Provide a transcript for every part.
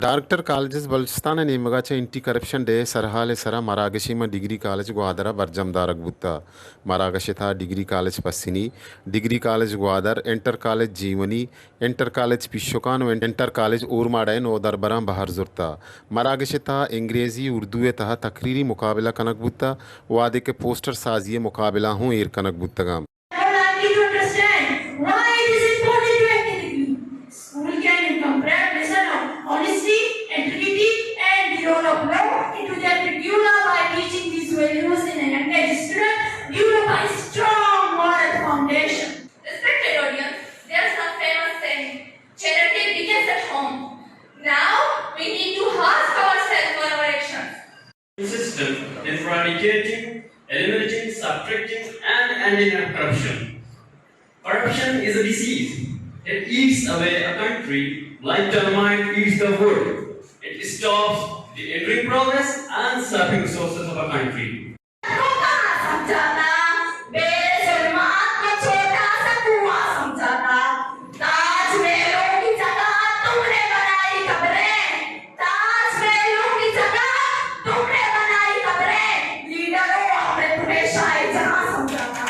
Director colleges Balochistan ءِ نیمگ ءَ چہ اینٹی کرپشن ڈے ءِ سرحال ءِ سرا مراگشے ماں ڈگری کالج گوادر ءَ برجم دارگ بوتگ۔ مراگش ءِ تہا degree college Pasni, degree college Gwadar, inter college Jiwani, inter college Pishukan ءُ انٹر کالج اورماڑہ ءِ نودربراں بہر زرتگ۔ مراگش ءِ تہا انگریزی، اردو ءِ تہا تقریری مقابلہ کنگ بوتگ، وہدے کہ پوسٹر سازی ءِ مقابلہ ہوں ایر کنگ بوتگ انت۔ I would like you to understand why it is important to academically. School can inculcate lesson of honesty, integrity, and the role of law into their curricula by teaching these values in a young age student, develop a strong moral foundation. Respected audience, there's some famous saying, charity begins at home. Now, we need to ask ourselves for our actions. System eradicating, eliminating, subtracting, and ending corruption. Corruption is a disease. It eats away a country like termite eats the wood. It stops the entering progress and sapping resources of a country. کو کہاں سمجھاتا، میرے ظلمات کو چھوٹا سا کنواں سمجھاتا۔ تاج محلوں کی جگہ تم نے بنائی قبریں، تاج محلوں کی جگہ تم نے بنائی قبریں، لیڈروں ہم نے تمہیں شاہ جہاں سمجھاتا۔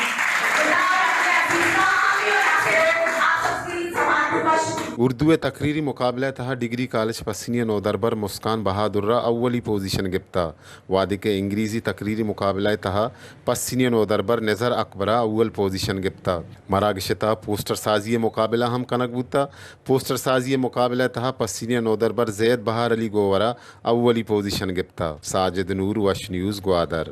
خدا رب کے عزیز نامی اور آخروں، آپ سب کی سماعت خوش۔ اردو ءِ تقریری مقابلہ ءِ تہا ڈگری کالج پسنی ءِ نودربر مسکان بہادر ءَ اولی پوزیشن گپتگ۔ وہدے کہ انگریزی تقریری مقابلہ ءِ تہا پسنی ءِ نودربر نزار اکبر ءَ اول پوزیشن گپتگ۔ مراگش ءِ تہا پوسٹر سازی ءِ مقابلہ ہم کنگ بوتگ۔ پوسٹر سازی ءِ مقابلہ ءِ تہا پسنی ءِ نودربر زید بہار علی گوہر ءَ اولی پوزیشن گپتگ۔ ساجد نور، وش نیوز، گوادر۔